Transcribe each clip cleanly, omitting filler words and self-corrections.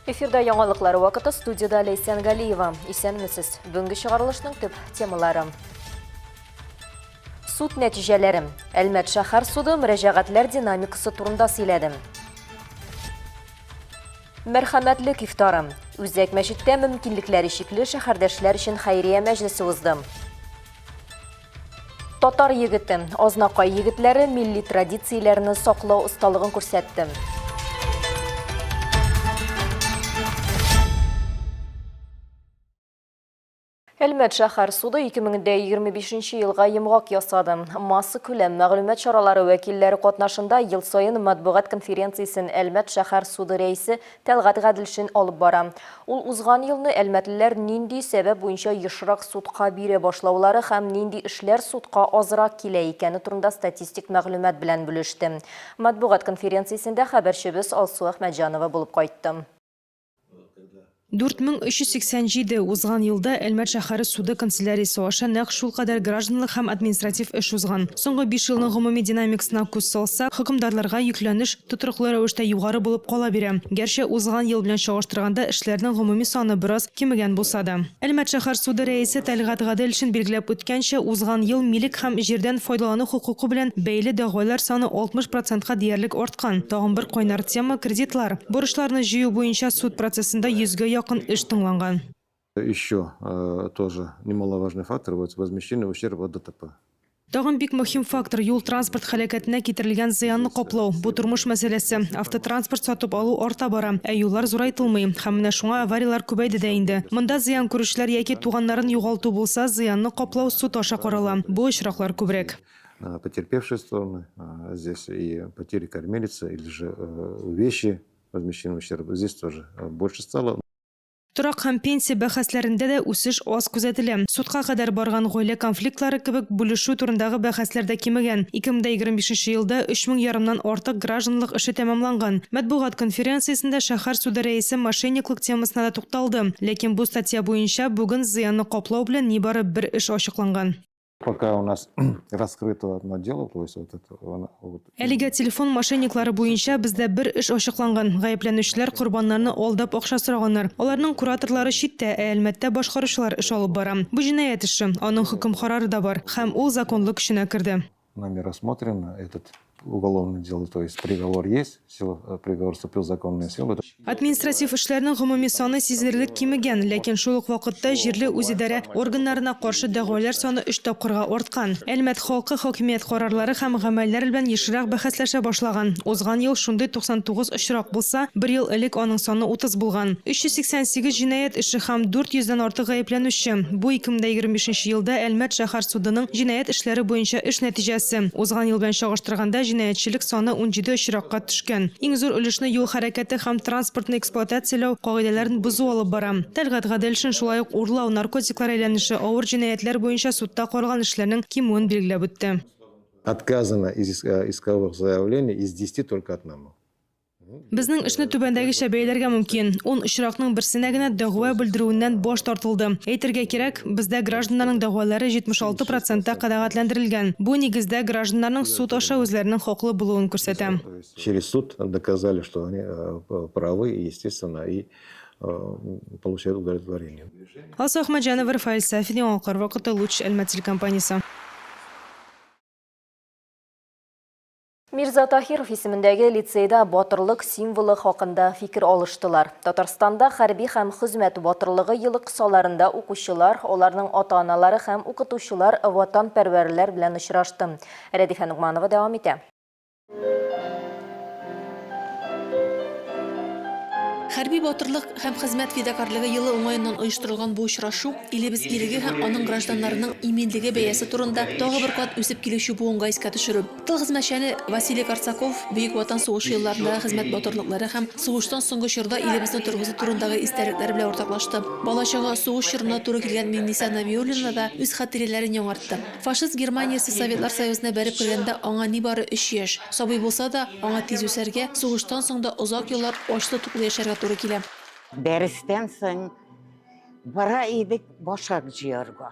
Эфирда яңалыклар вакыты студияда Ләйсән Галиева. Исәнмесез. Бүгенге чыгарылышның төп темалары. Суд нәтиҗәләре. Әлмәт шәһәр суды мөрәҗәгатьләр динамикасы турында сөйләде. Мәрхәмәтлек ифтары. Үзәк мәчеттә мөмкинлекләре чикле шәһәрдәшләр өчен хәйрия мәҗлесе узды. Татар егете, Азнакай егетләре милли традицияләрне саклау осталыгын күрсәтте. Әлмәт шәһәр суды 2025 елга йомгак ясады. Массакүләм мәгълүмат чаралары вәкилләре катнашында ел саен матбугат конференциясен Әлмәт шәһәр суды рәисе Тәлгать Гаделшин алып бара. Ул узган елны әлмәтлеләр нинди сәбәп буенча ешрак судка бирә башлаулары һәм нинди эшләр судка азрак килә икәне турында статистик мәгълүмат белән бүлеште. Матбугат конференциясендә хәбәрчебез Алсу Әхмәтҗанова булып кайтты. 4387 Узган елда Әлмәт шәһәре суды канцеляриясе аша нәкъ шулкадәр гражданлык һәм административ эш узган. Соңгы биш елның гомуми динамикасына күз салсак, хөкемдарларга йөкләнеш тотрыклы рәвештә югары булып кала бирә, гәрчә узган ел белән чагыштырганда эшләрнең гомуми саны бераз кимегән булса да. Әлмәт шәһәр суды рәисе Тәлгать Гаделшин билгеләп үткәнчә, узган ел милек һәм җирдән файдалану хокукы белән бәйле дәгъвалар саны 60 процентка диярлек арткан. Тагын бер кайнар тема, кредитлар. Бурычларны җыю буенча суд процессында йөзгә якын эш тыңланган. Еще тоже немаловажный фактор, вот возмещение ущерба от ДТП. Тагын бик мөһим фактор, юл-транспорт һәлакәтенә китерелгән зыянны каплау. Бу тормыш мәсьәләсе. Автотранспорт сатып алу арта бара, ә юллар зурайтылмый. Һәм менә шуңа аварияләр күбәйде дә инде. Монда зыян күрүчеләр яки туганнарын югалту булса, зыянны каплау суд аша карала. Бу очраклар күбрәк. Потерпевшие стороны, здесь и потери кормилицы, или же вещи, возмещение ущерба, здесь тоже больше стало. Торак һәм пенсия бәхәсләрендә дә үсеш аз күзәтелә. Судка кадәр барган гаилә конфликтлары кебек бүлешү турындагы бәхәсләр дә кимегән. 2025 нче елда өч мең ярымнан артык гражданлык эше тәмамланган. Матбугат конференциясендә шәһәр суды рәисе мошенниклык темасына да тукталды. Ләкин бу статья буенча бүген зыянны каплау белән нибары бер эш ачыкланган. Пока у нас раскрыто одно дело, то есть вот это, вот. Әлегә телефон мошенниклары буенча бездә бер эш ачыкланган. Гаепләнүчеләр корбаннарны алдап акча сораганнар. Аларның кураторлары читтә, ә Әлмәттә башкаручылар эш алып бара. Бу җинаять эше. Аның хөкем карары да бар. Һәм ул законлы көченә керде. Нами рассмотрено этот уголовное дело, то есть приговор есть, сила, э, приговор вступил в законную силу. Административ эшләрнең гомуми саны сизелерлек кимегән, ләкин шул ук вакытта җирле үзидарә органнарына каршы дәгъвалар саны өч тапкырга арткан. Әлмәт халкы хакимият карарлары һәм гамәлләре белән ешрак бәхәсләшә башлаган. Узган ел шундый 99 очрак булса, бер ел элек аның саны 30 булган. 388 җинаять эше һәм 400 дән артык гаепләнүче. Бу 2025 нче елда Әлмәт шәһәр судының җинаять эшләре буенча эш нәтиҗәсе. Узган ел белән чагыштырганда, җинаятьчелек саны 17 очракка төшкән. Иң зур өлешне юл хәрәкәте һәм транспортны эксплуатацияләү кагыйдәләрен бозу алып бара. Тәлгать Гаделшин шулай ук урлау, наркотиклар әйләнеше, авыр җинаятьләр буенча судта каралган эшләрнең кимүен билгеләп үтте. Отказано из исковых заявлений из десяти только одному. Безнең эшне түбәндәгечә бәяләргә мөмкин. Ун очракның берсенә генә дәгъва белдерүеннән баш тартылды. Әйтергә кирәк, бездә гражданнарның дәгъвалары 76 процентта канәгатьләндерелгән. Бу, нигездә, гражданнарның суд аша үзләренең хаклы булуын күрсәтә. Через суд доказали, что они правы и, естественно, и получают удовлетворение. Алсу Әхмәтҗанова, Рафаэль Сафин, Яңалыклар вакыты, Луч, Әлмәт телекомпаниясе. Мирза Таһиров исемендәге лицейда батырлык символы хакында фикер алыштылар. Татарстанда хәрби һәм хезмәт батырлыгы елы кысаларында укучылар, аларның ата-аналары һәм укытучылар ватанпәрвәрләр белән очрашты. Рәдифә Ногманова дәвам итә. Хәрби батырлык һәм хезмәт фидакарьлеге елы уңаеннан оештырылган бу очрашу илебез иреге һәм аның гражданнарының иминлеге бәясе турында тагы бер кат үсеп килүче буынга искә төшерү. Тыл хезмәтчәне Василий Корсаков Бөек Ватан сугышы елларындагы хезмәт батырлыклары һәм сугыштан соңгы чорда илебезне торгызу турындагы истәлекләре белән уртаклашты. Балачагы сугыш чорына туры килгән Миңниса Нәбиуллина да үз хатирәләрен яңартты. Фашист Германиясе Советлар Союзына бәреп кергәндә аңа нибары өч яшь. Сабый булса да, аңа тиз үсәргә, сугыштан соң да озак еллар ачлы-туклы яшәргә туры килә. Дәрестән соң бара идек башак җыярга.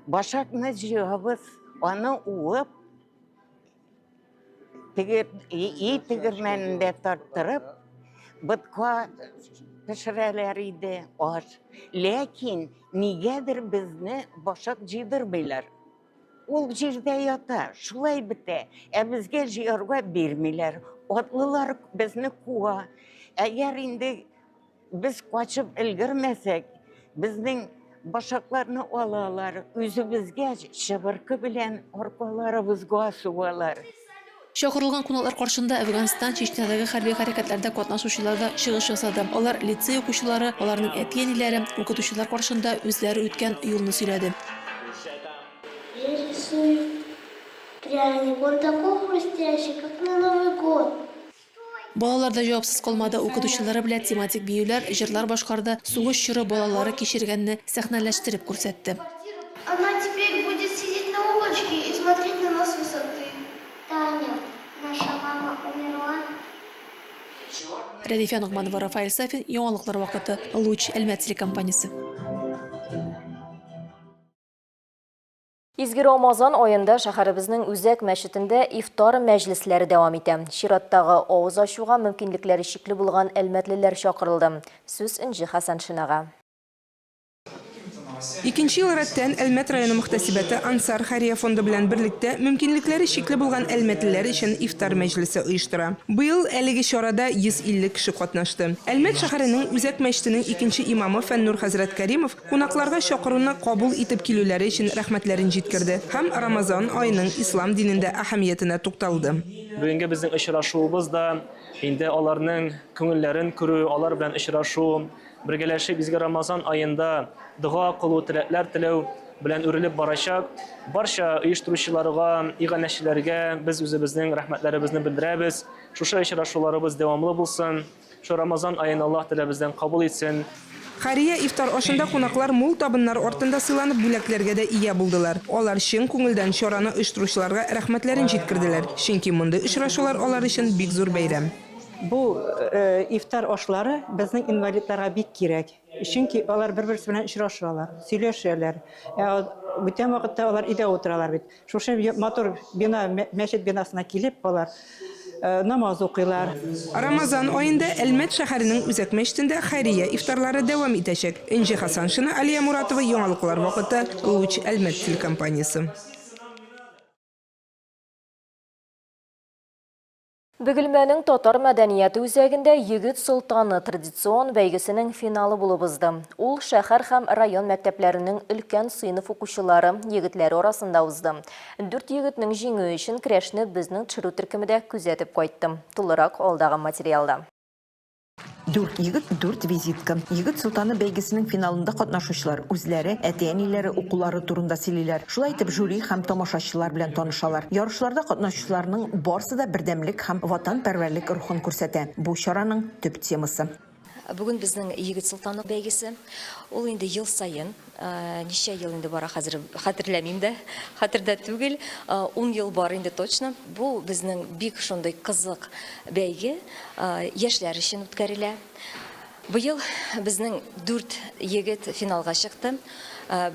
Башакны җыябыз, аны уып, теге и тегермәнендә тарттырып, ботка пешерәләр иде аш. Ләкин нигәдер безне башак җыйдырмыйлар. Ул җирдә ята, шулай бетә. Ә безгә җыярга бирмиләр. Атлылар безне куа. Әгәр инде без качып өлгермәсәк, безнең башакларны алалар, үзебезгә чыбыркы белән аркаларыбызга сугалар. Чакырылган кунаклар каршында Әфганстан, Чечнядагы хәрби хәрәкәтләрдә катнашучылар да чыгыш ясады. Алар лицей укучылары, аларның әти-әниләре, укытучылар каршында үзләре үткән юлны сөйләде. Я рисую пряник, он такой хрустящий, как на Новый год. Балалар да җавапсыз калмады, укытучылары белән тематик биюләр, җырлар башкарды, сугыш чоры балалары кичергәнне сәхнәләштереп күрсәтте. Она теперь будет сидеть на облачке и смотреть на нас с высоты. Таня, наша мама умерла? Рәдифә Ногманова, Рафаэль Сафин, Яңалыклар вакыты, Луч, Әлмәт телекомпаниясе. Изге Рамазан аенда шәһәребезнең үзәк мәчетендә ифтар мәҗлесләре дәвам итә. Чираттагы авыз ачуга мөмкинлекләре чикле булган әлмәтлеләр чакырылды. Сүз Энҗе Хәсәншинага. Икенче ел рәттән Әлмәт районы мөхтәсибәте Ансар хәрия фонды белән берлектә мөмкинлекләре чикле булган әлмәтлеләр өчен ифтар мәҗлесе оештыра. Быел әлеге чарада 150 кеше катнашты. Әлмәт шәһәренең үзәк мәчетенең икенче имамы Фәннур хәзрәт Кәримов Кунакларга чакыруны кабул итеп килүләре өчен рәхмәтләрен җиткерде һәм Рамазан аеның ислам динендә әһәмиятенә тукталды. Бүгенге безнең очрашуыбыз да инде аларның күңелләрен күрү, алар белән очрашу, бергәләшеп изге Рамазан аенда дога кылу, теләкләр теләү белән үрелеп барачак. Барча оештыручыларга, иганәчеләргә без үзебезнең рәхмәтләребезне белдерәбез. Шушы очрашуларыбыз дәвамлы булсын. Шу Рамазан аен Аллаһ Тәгалә бездән кабул итсен. Хәрия ифтар ашында кунаклар мул табыннар артында сыйланып бүләкләргә дә ия булдылар. Алар чын күңелдән чараны оештыручыларга рәхмәтләрен җиткерделәр, чөнки мондый очрашулар алар өчен бик зур бәйрәм. Бу ифтар ашлары безнең инвалидларга бик кирәк. Чөнки алар бер-берсе белән очрашалар, сөйләшәләр. Ә бүтән вакытта алар өйдә утыралар бит. Шушы матур бина, мәчет бинасына килеп, алар намаз укыйлар. Рамазан аенда Әлмәт шәһәренең үзәк мәчетендә хәйрия ифтарлары дәвам итәчәк. Энҗе Хәсәншина, Алия Муратова, Яңалыклар вакыты, Луч, Әлмәт телекомпаниясе. Бөгелмәнең татар мәдәнияте үзәгендә Егет солтаны традицион бәйгесенең финалы булып узды. Ул шәһәр һәм район мәктәпләренең өлкән сыйныф укучылары, егетләре арасында узды. Дүрт егетнең җиңүе өчен көрәшне безнең төшерү төркеме дә күзәтеп кайтты. Тулырак алдагы материалда. Дүрт егет, дүрт визитка. Егет солтаны бәйгесенең финалында катнашучылар үзләре, әти-әниләре, укулары турында сөйлиләр. Шулай итеп, жюри һәм тамашачылар белән танышалар. Ярышларда катнашучыларның барсы да бердәмлек һәм ватанпәрвәрлек рухын күрсәтә. Бу чараның төп темасы. Бүген безнең Егет солтаны бәйгесе. Ул инде ел саен, ничә ел инде бара хәзер, хәтерләмим дә, хәтердә түгел. Ун ел бар инде точно. Бу безнең бик шундый кызык бәйге, яшьләр өчен үткәрелә. Быел безнең дүрт егет финалга чыкты.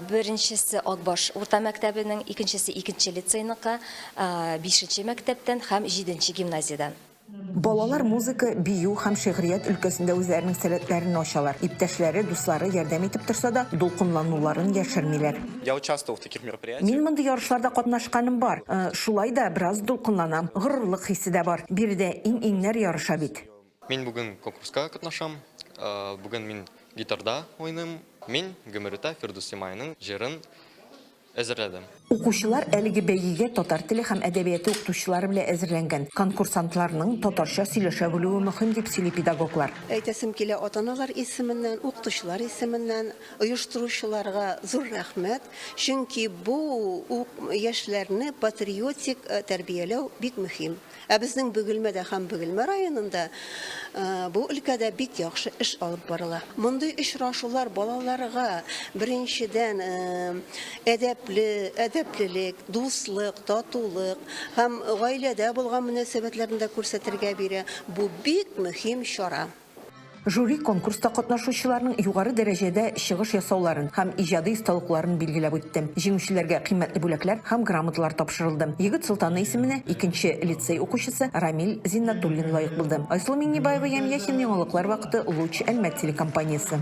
Беренчесе Акбаш урта мәктәбенең, икенчесе икенче лицейныкы, бишенче мәктәптән һәм җиденче гимназиядән. Балалар музыка, бию һәм шигърият өлкәсендә үзләренең сәләтләрен ачалар. Иптәшләре, дуслары ярдәм итеп торса да, дулкынлануларын яшермиләр. Я участвовал в таких мероприятиях. Мин мондый ярышларда катнашканым бар. Шулай да бераз дулкынланам. Горурлык хисе дә бар. Биредә иң-иңнәр ярыша бит. Мин бүген конкурска катнашам. Бүген мин гитарда уйныйм. Мин Гомер үтә Фирдүс Тимаевның җырын әзерләдем. Укучылар әлеге бәйгегә татар теле һәм әдәбияты укытучылары белән әзерләнгән. Конкурсантларның татарча сөйләшә белүе мөһим, дип сөйли педагоглар. Әйтәсем килә, ата-аналар исеменнән, укытучылар исеменнән оештыручыларга зур рәхмәт, чөнки бу яшьләрне патриотик тәрбияләү бик мөһим. Ә безнең Бөгелмәдә һәм Бөгелмә районында бу өлкәдә бик яхшы эш алып барыла. Мондый очрашулар балаларга, беренчедән, әдәпле, әдәплелек, дуслык, татулык һәм гаиләдә булган мөнәсәбәтләрне дә күрсәтергә бирә. Бу бик мөһим чара. Жюри конкурста катнашучыларның югары дәрәҗәдә чыгыш ясауларын һәм иҗади осталыкларын билгеләп үтте. Җиңүчеләргә кыйммәтле бүләкләр һәм грамоталар тапшырылды. Егет солтаны исеменә икенче лицей укучысы Рамил Зиннәтуллин лаек булды. Айсылу Миңнебаева, Ямь Яхин, Яңалыклар вакыты, Луч, Әлмәт телекомпаниясе.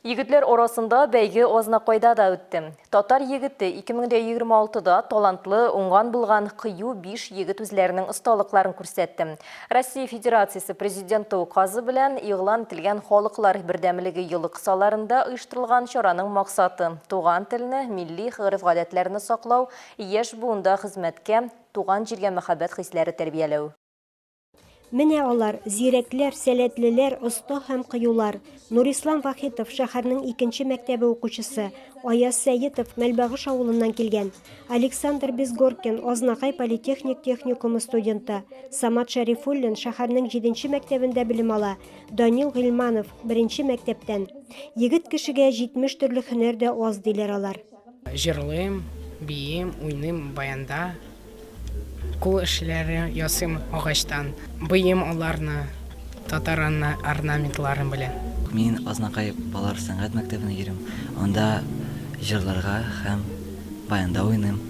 Егетләр арасында бәйге Азнакайда да үтте. Татар егете 2026 да талантлы, уңган-булган, кыю биш егет үзләренең осталыкларын күрсәтте. Россия Федерациясе Президенты указы белән игълан ителгән Халыклар бердәмлеге елы кысаларында оештырылган чараның максаты, туган телне, милли гореф-гадәтләрне саклау, яшь буында хезмәткә, туган җиргә мәхәббәт хисләре тәрбияләү. Менә алар, зирәкләр, сәләтлеләр, оста һәм кыюлар. Нурислам Вахитов, шәһәрнең икенче мәктәбе укучысы, Аяз Сәетов, Мәлбагыш авылыннан килгән, Александр Безгоркин, Азнакай политехник техникумы студенты, Самат Шәрифуллин, шәһәрнең җиденче мәктәбендә белем ала, Данил Гыйльманов, беренче мәктәптән. Егет кешегә 70 төрле һөнәр дә аз, диләр алар. Җырлыйм, биим, уйныйм баянда. Кул эшләре ясыйм агачтан. Быйыйм аларны татар орнаментлары белән. Мин Азнакай балалар сәнгать мәктәбенә йөрим. Анда җырларга һәм баянда уйныйм.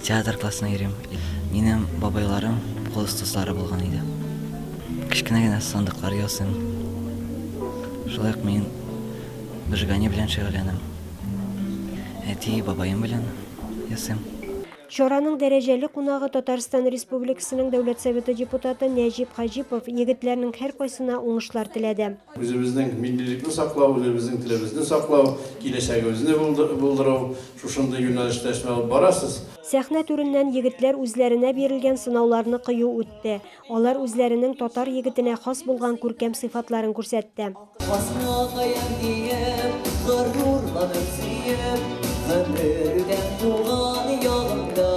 Театр классына йөрим. Минем бабайларым кул остазлары булган иде. Кечкенә генә сандыклар ясыйм. Шулай ук мин выжигание белән шөгыльләнәм. Әти, бабаем белән ясыйм. Чараның дәрәҗәле кунагы Татарстан Республикасының Дәүләт Советы депутаты Нәҗип Хаҗипов егетләрнең һәркайсына уңышлар теләде. Үзебезнең миллилекне саклау, үзебезнең телебезне саклау, киләчәгебезне булдыру, шушындый юнәлештә эшне алып барасыз. Сәхнә түреннән егетләр үзләренә бирелгән сынауларны кыю үтте. Алар үзләренең татар егетенә хас булган күркәм сыйфатларын күрсәтте. Азнакаем диеп, горурланып сөеп, гомер үтәм туган ягымда.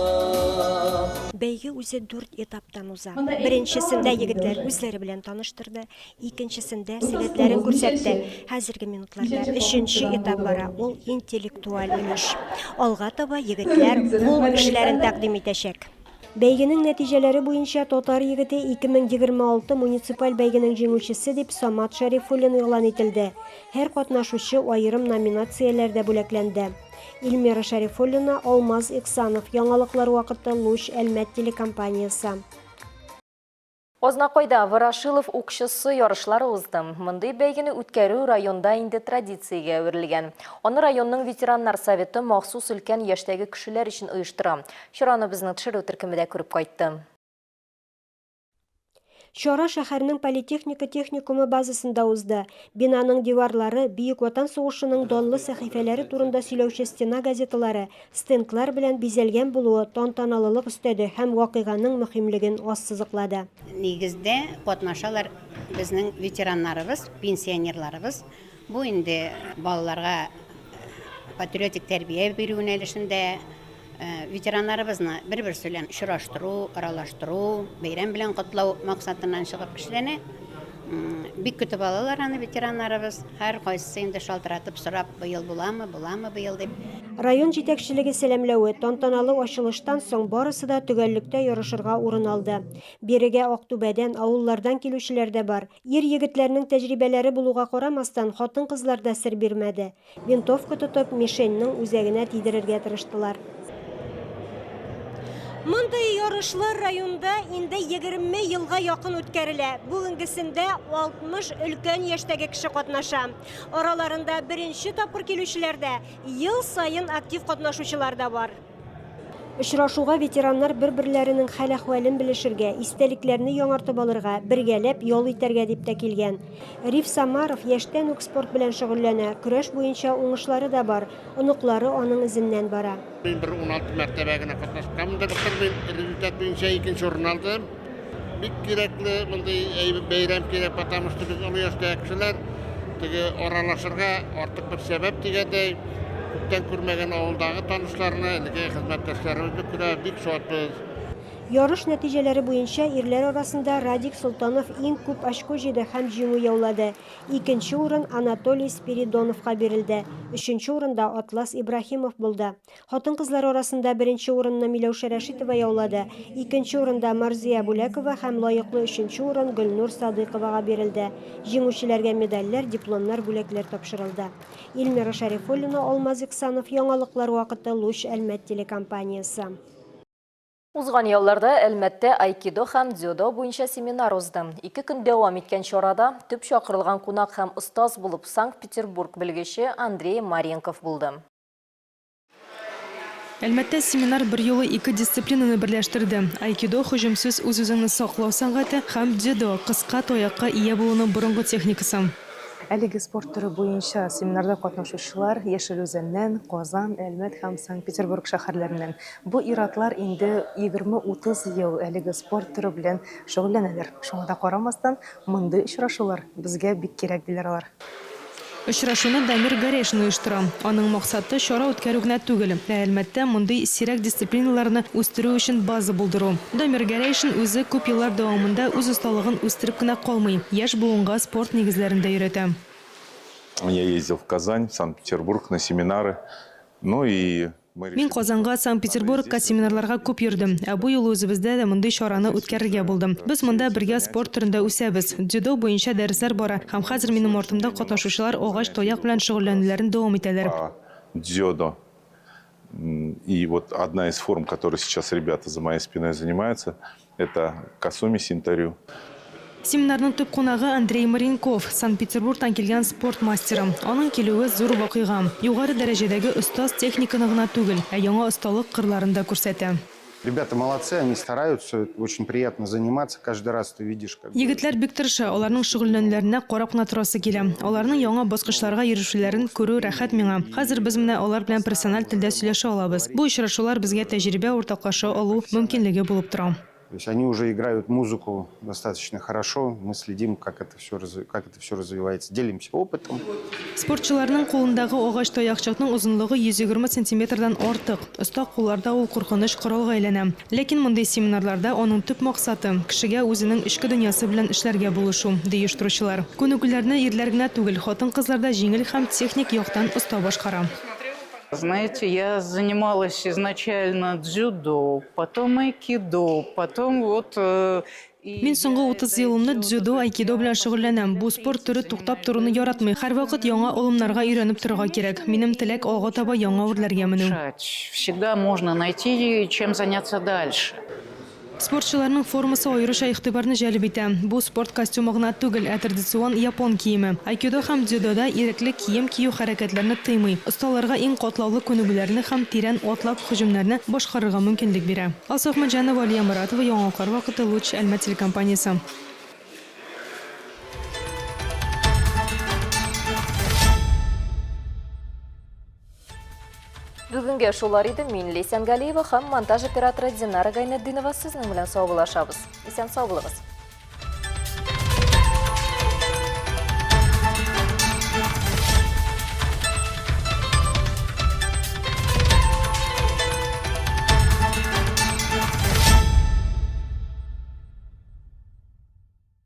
Бәйге үзе дүрт этаптан уза. Беренчесендә егетләр үзләре белән таныштырды, икенчесендә сәләтләрен күрсәтте. Хәзерге минутларда өченче этап бара, ул интеллектуаль өлеш. Алга таба егетләр кул эшләрен тәкъдим итәчәк. Бәйгенең нәтиҗәләре буенча Татар егете 2026 муниципаль бәйгенең җиңүчесе дип Самат Шәрифуллин игълан ителде. Һәр катнашучы аерым номинацияләрдә бүләкләнде. Эльмира Шәрифуллина, Алмаз Иксанов, Яңалыклар вакыты, Луч, Әлмәт телекомпаниясе. Азнакайда Ворошилов укчысы ярышлары узды. Мондый бәйгене үткәрү районда инде традициягә әверелгән. Аны районның ветераннар советы махсус өлкән яшьтәге кешеләр өчен оештыра. Чараны безнең төшерү төркеме дә күреп кайтты. Чара шәһәрнең политехника техникумы базасында узды. Бинаның диварлары Бөек Ватан сугышының данлы сәхифәләре турында сөйләүче стена газеталары, стендлар белән бизәлгән булуы тантаналылык өстәде һәм вакыйганың мөһимлеген ассызыклады. Нигездә катнашалар безнең ветераннарыбыз, пенсионерларыбыз. Бу инде балаларга патриотик тәрбия бирү юнәлешендә, ветераннарыбызны бер-берсе белән очраштыру, аралаштыру, бәйрәм белән котлау максатыннан чыгып эшләнә. Бик көтеп алалар аны ветераннарыбыз. Һәркайсысы инде шалтыратып сорап, быел буламы, буламы быел дип. Район җитәкчелеге сәламләве, тантаналы ачылыштан соң барысы да төгәллектә ярышырга урын алды. Бирегә Актүбәдән, авыллардан килүчеләр дә бар. Ир-егетләрнең тәҗрибәләре булуга карамастан, хатын-кызлар да сер бирмәде. Винтовка тотып, мишеньның үзәгенә тидерергә тырыштылар. Мондый ярышлар районда инде 20 елга якын үткәрелә. Бүгенгесендә 60 өлкән яшьтәге кеше катнаша. Араларында беренче тапкыр килүчеләр дә, ел саен актив катнашучылар да бар. Очрашуга ветераннар бер-берләренең хәл-әхвәлен белешергә, истәлекләрне яңартып алырга, бергәләп ял итәргә дип тә килгән. Риф Самаров яшьтән үк спорт белән шөгыльләнә, көрәш буенча уңышлары да бар, оныклары аның эзеннән бара. Мин бер 16 мәртәбә генә катнашканмындыр, былтыр мин результат буенча икенче урын алдым. Бик кирәкле мондый бәйрәм кирәк, потому что без олы яшьтәге кешеләр теге аралашырга артык бер сәбәп дигәндәй, күптән күрмәгән авылдагы танышларны, элеккеге хезмәттәшләребезне күрә бик шатбыз. Ярыш нәтиҗәләре буенча ирләр арасында Радик Солтанов иң күп очко җыйды һәм җиңү яулады. Икенче урын Анатолий Спиридоновка бирелде. Өченче урында Атлас Ибраһимов булды. Хатын-кызлар арасында беренче урынны Миләүшә Рәшитова яулады. Икенче урында Марзия Бүләкова һәм лаеклы өченче урын Гөлнур Садыйковага бирелде. Җиңүчеләргә медальләр, дипломнар, бүләкләр тапшырылды. Эльмира Шәрифуллина, Алмаз Иксанов, Яңалыклар вакыты, Луч Әлмәт телекомпаниясе. Узган ялларда Әлмәттә айкидо һәм дзюдо буенча семинар узды. Ике көн дәвам иткән чарада төп чакырылган кунак һәм остаз булып Санкт-Петербург белгече Андрей Маренков булды. Әлмәттә семинар берьюлы ике дисциплинаны берләштерде, айкидо, һөҗүмсез үз-үзеңне саклау сәнгате һәм дзюдо, кыска таякка ия булуның борынгы техникасы. Әлеге спорт төре буенча семинарда катнашучылар Яшел Үзәннән, Казан, Әлмәт һәм Санкт-Петербург шәһәрләреннән. Бу ир-атлар инде 20-30 ел әлеге спорт төре белән шөгыльләнәләр. Шуңа да карамастан, мондый очрашулар безгә бик кирәк, диләр алар. Очрашуны Дамир Гәрәйшин оештыра. Аның максаты, чара үткәрү генә түгел, ә Әлмәттә мондый сирәк дисциплиналарны үстерү өчен база булдыру. Дамир Гәрәйшин үзе күп еллар дәвамында үз осталыгын үстереп кенә калмый, яшь буынга спорт нигезләрен дә өйрәтә. Я ездил в Казань, в Санкт-Петербург на семинары. Ну и Мин Казанга, Санкт-Петербургка семинарларга күп йөрдем. Ә бу юлы үзебездә дә мондый чараны үткәрергә булдым. Без монда бергә спорт төрендә үсәбез. Дзюдо буенча дәресләр бара һәм хәзер минем артымда катнашучылар агач таяк белән шөгыльләнүләрен дәвам итәләр. Дзюдо. И вот одна из форм, которой сейчас ребята за моей спиной занимаются, Это Касуми Синтарю. Семинарның төп кунагы Андрей Маренков, Санкт-Петербургтан килгән спорт мастеры. Аның килүе зур вакыйга. Югары дәрәҗәдәге остаз техниканы гына түгел, ә яңа осталык кырларын да күрсәтә. Ребята молодцы, они стараются, очень приятно заниматься, каждый раз ты видишь, как. Егетләр бик тырыша, аларның шөгыльләнүләренә карап кына торасы килә. Аларның яңа баскычларга ирешүләрен күрү рәхәт миңа. Хәзер без менә алар белән профессиональ телдә сөйләшә алабыз. Бу очрашулар безгә тәҗрибә уртаклаша алу мөмкинлеге булып тора. То есть они уже играют музыку достаточно хорошо, мы следим, как это все, как это все развивается, делимся опытом. Спортчыларның кулындагы агач таякчыкның озынлыгы 120 сантиметрдан артык. Оста кулларда ул куркыныч коралга әйләнә. Ләкин мондый семинарларда аның төп максаты, кешегә үзенең эчке дөньясы белән эшләргә булышу, ди оештыручылар. Күнегүләрне ирләр генә түгел, хатын-кызлар да җиңел һәм техник яктан оста башкара. Знаете, я занималась изначально дзюдо, потом айкидо, потом вот э, Мин соңгы 30 елымны дзюдо, айкидо белән шөгыльләнәм. Бу спорт төре туктап торуны яратмый. Һәрвакыт яңа алымнарга өйрәнеп торырга кирәк. Минем теләк, алга таба яңа үрләргә менү. Всегда можно найти, чем заняться дальше. Спортчыларның формасы аеруча игътибарны җәлеп итә. Бу спорт костюмы гына түгел, ә традицион япон киеме. Айкидо һәм дзюдода ирекле кием кию хәрәкәтләрне тыймый, осталарга иң катлаулы күнегүләрне һәм тирән атлап һөҗүмнәрне башкарырга мөмкинлек бирә. Алсу Әхмәтҗанова, Алия Моратова, Яңалыклар вакыты, Луч, Әлмәт телекомпаниясе. Бүгенгә шулар иде. Мин Ләйсән Галиева һәм монтаж операторы Динара Гайнетдинова сезнең белән саубуллашабыз. Исән сау булыгыз.